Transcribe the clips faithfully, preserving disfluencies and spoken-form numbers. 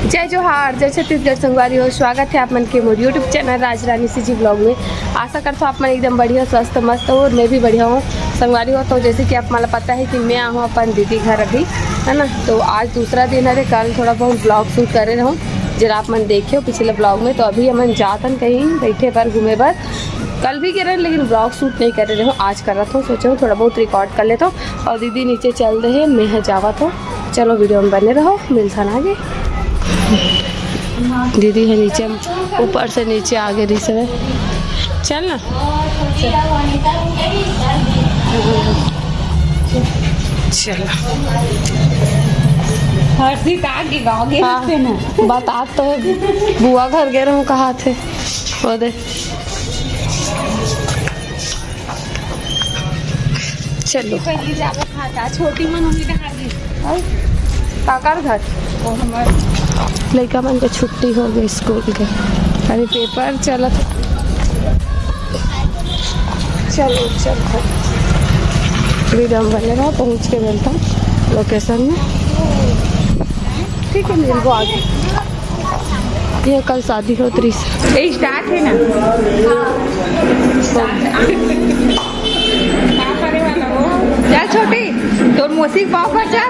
जय जोहार, जय छत्तीसगढ़ संगवारी हो, स्वागत है आप मन के मोर YouTube चैनल राजरानी सीजी ब्लॉग में। आशा करता हूँ आप मन एकदम बढ़िया, स्वस्थ, मस्त हो और मैं भी बढ़िया हूँ संगवारी हो। तो जैसे कि आप मन ला पता है कि मैं आहूँ अपन दीदी घर अभी, है ना। तो आज दूसरा दिन हरे, कल थोड़ा बहुत ब्लॉग शूट करे रहूँ, जरा आप मन देखे हो पिछले ब्लॉग में। तो अभी हमन जात हन कहीं बैठे बर, घूमे बर। कल भी गे रहेन लेकिन ब्लॉग शूट नहीं करे रहूँ, आज करत हूँ, सोचे हूँ थोड़ा बहुत रिकॉर्ड कर लेता हूँ। और दीदी नीचे चल रहे, मैं ह जावत हूँ। चलो वीडियो में बने रहो, मिलथन आगे। दीदी है नीचे, ऊपर से नीचे आगे रही से। चल ना। चलो। हर्षित आगे गाँव गे हाँ, से ना। बता तो है, बुआ घर गे रहूँ कहा थे। वो दे। चलो। पहली जाबो खाता, छोटी मन होगी तो हार गई। काकर घर? वो हमार लइका मन के छुट्टी हो गई स्कूल के, अभी पेपर चलत। चलो, चलो, वीडियो में बने रहो, पहुँच के मिलता हूँ लोकेशन में। ठीक है, मिलबो आगे। ये कल शादी होत रही से। ये स्टार्ट है ना? क्या करे वाला वो? चल छोटी, तोर मौसी के पाँव पर चल।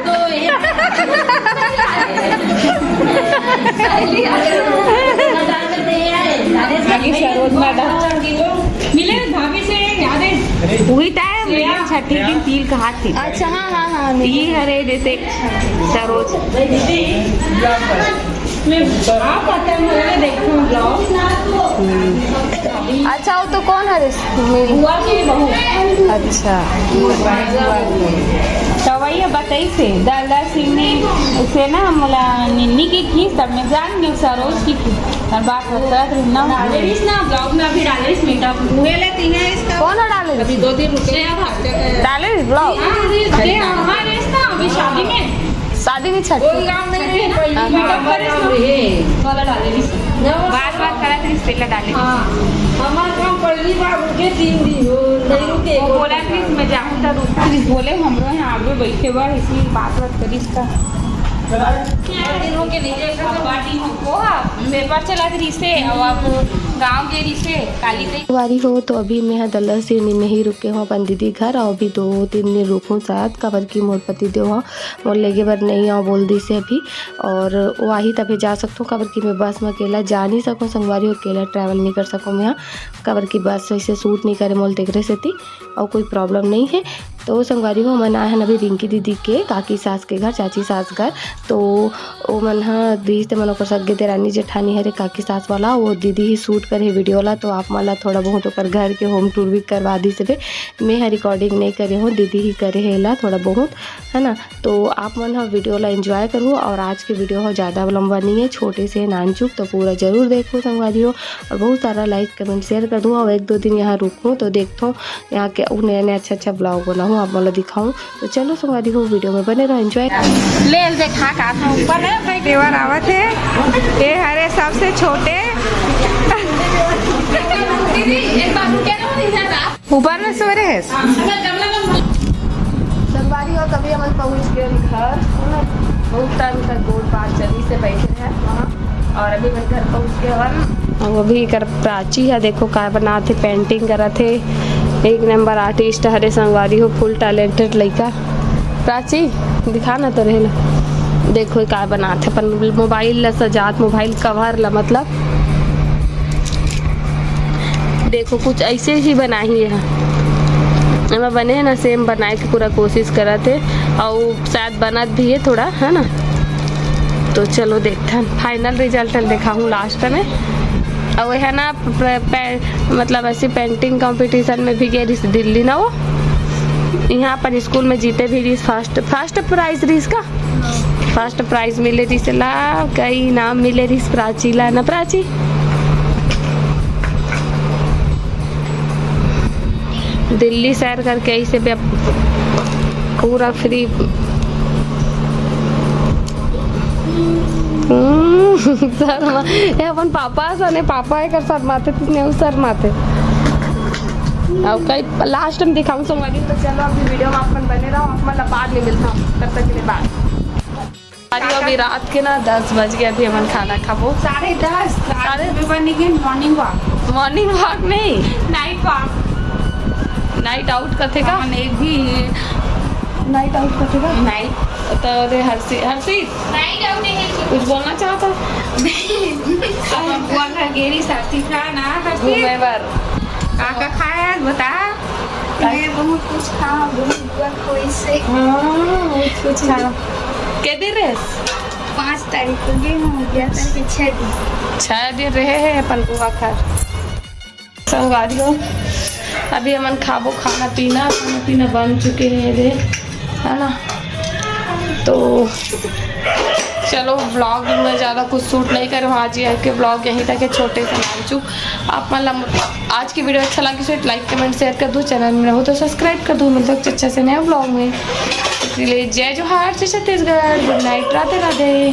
आगे सरोज मैडम। मिले भाभी से याद है? वही टाइम छठी दिन तिल कहा थी। अच्छा, हाँ, हाँ, हाँ, मिले। ये हरे जैसे सरोज। मैं आप पता है, मुझे देखो ब्लॉग। अच्छा, वो तो कौन हरे? मिल। बुआ के बहू। अच्छा। तो वही बताई से, दादा सिंह ने उसे ना मोला निन्नी के की, तब मैं जान गई सरोज की थी। और बात होता है ना। डाले रहीस ना, ब्लॉग में अभी डाले रहीस मीठा। मुँहे लेती है इसका। कौन है डाले? अभी दो दिन रुके। श्रेया भास्कर है। डाले रहीस ब्लॉग? हाँ, अभी ये हमारे इसका अभी शादी में। शादी में छठ। कोई काम नहीं है, पहली हाँ। बार हमारे काम है। वाला डाले रहीस। बात बात करत रहीस, पहले डाले। हाँ, हमारा काम पहली बार रुके तीन दिन हो, नहीं रुके। वो बोला कि मैं जाऊँ तो रुक। बोले हमरो यहाँ आगे बैठे हुआ, इसी बात बात करी इसका। तीन दिन होके नहीं जाएगा। वो पेपर चलत रहिसे, अउ अब गाँव गे रहिसे, काली गई। वारी हो तो अभी मैं ह दल्ला सिवनी में ही रुके हूँ अपन दीदी घर, और अभी दो तीन दिन रुकूँ शायद, काबर कि मोर पति देव ह मोर लेगे बर नहीं आओ बोल दिसे अभी, और वो आही तभे जा सकथों, काबर कि मैं बस में अकेला जा नहीं सकूँ संगवारी हो, अकेला ट्रैवल नहीं कर सकूँ मैं ह, काबर कि बस वैसे सूट नहीं करे मोल तेकरे सेती। अउ कोई प्रॉब्लम नहीं है। तो संगवारी हो, हमन आए हन अभी रिंकी दीदी के काकी सास के घर, चाची सास घर। तो ओमन ह दिस ते मन ओकर सगे देरानी जेठानी हरे काकी सास वाला, वो दीदी ही शूट करे हे वीडियो ला। तो आप मन ला थोड़ा बहुत ओकर घर के होम टूर भी करवा दिस हवे। मैं ह रिकॉर्डिंग नहीं करे हूँ, दीदी ही करे हे एला थोड़ा बहुत, है ना। तो आप मन ह वीडियो ला एंजॉय करू, और आज के वीडियो ह ज़्यादा लंबा नहीं है, छोटे से नानचुक, तो पूरा जरूर देखो संगवारी हो, और बहुत सारा लाइक कमेंट शेयर कर दो। और एक दो दिन यहाँ रुकूँ तो देखथों यहाँ के अउ नया नया अच्छा अच्छा ब्लॉग बनाऊँ, आप मन ला दिखाऊँ। तो चलो संगवारी हो, वीडियो में बने रहो, एंजॉय। ले ले देखा का था ऊपर है भाई। देवर आवत है, ये हरे सबसे छोटे। दीदी, एक बार रुके ना, इधर आ। ऊपर में सो रहे हैं। संगवारी हो, तभी हमन पहुँच गए घर। बहुत टाइम तक गोठ बात चली से बैठे हैं वहाँ, और अभी मैं घर पहुँच गए हवन। अब अभी कर प्राची है, देखो का बनात हे, पेंटिंग करत हे। एक नंबर आर्टिस्ट हरे संगवारी हो, फुल टैलेंटेड लइका। प्राची, दिखा ना तो रहे ना, देखो का बनात हे, अपन मोबाइल ला सजात, मोबाइल कवर ला मतलब। देखो कुछ ऐसे ही बनाही है, एमा बने है ना, सेम बनाए के पूरा कोशिश करत हे, और शायद बनत भी है थोड़ा, है ना। तो चलो देखथन, फाइनल रिजल्ट देखाहूँ लास्ट में। और वह ना प्र-, पै-, मतलब ऐसे पेंटिंग कंपटीशन में भी गए रहिस दिल्ली ना वो, यहाँ अपन स्कूल में जीते भी रहिस, फर्स्ट फर्स्ट प्राइज रहिस का। फर्स्ट प्राइज मिले रहिस ला, कई इनाम मिले रहिस प्राची ला ना प्राची। दिल्ली सैर करके आई से बे-, पूरा फ्री। हम्म, शर्मा, ये अपन पापा सने, पापा एकर शर्माते, तिसने उ शर्माते। अब कई लास्ट में दिखाऊं संगवारी, तो चलो अभी वीडियो में अपन बने रहो, अपन ला बाद में मिलता हूँ, तब तक के लिए बाय। अरे, अभी रात के ना दस बज गए, अभी हमन खाना खाबो। साढ़े दस। साढ़े में बनेगी मॉर्निंग वॉक। मॉर्निंग वॉक नहीं, नाइट वॉक। नाइट आउट कथे का? हमन एक भी नाइट आउट कथे का? नाइट। तो रे हर्षित, हर्षित, नाइट आउट नहीं है। कुछ बोलना चाहता? अपन बुआ घर गेरी साथी खा ना हर्षित। घूमे बर। का का खाया बता। मैं बहुत कुछ खा, बहुत बुआ खोई से। हाँ, बहुत कुछ खा। के दे रहे? पाँच तारीख को गए हम, ग्यारह तारीख के छः दिन। छः दिन रहे हैं अपन बुआ घर। संगवारी हो, अभी हमन खाबो खाना पीना, खाना पीना बन चुके हैं रे, है ना? तो चलो, व्लॉग में ज़्यादा कुछ शूट नहीं करूँ आज, ये के व्लॉग यहीं तक है, छोटे से नानचू। आप मतलब आज की वीडियो अच्छा लगी तो लाइक कमेंट शेयर कर दो, चैनल में रहो तो सब्सक्राइब कर दो। मिलते हैं कुछ अच्छे से नए व्लॉग में, इसलिए जय जोहार, जय छत्तीसगढ़, गुड नाइट, राधे राधे।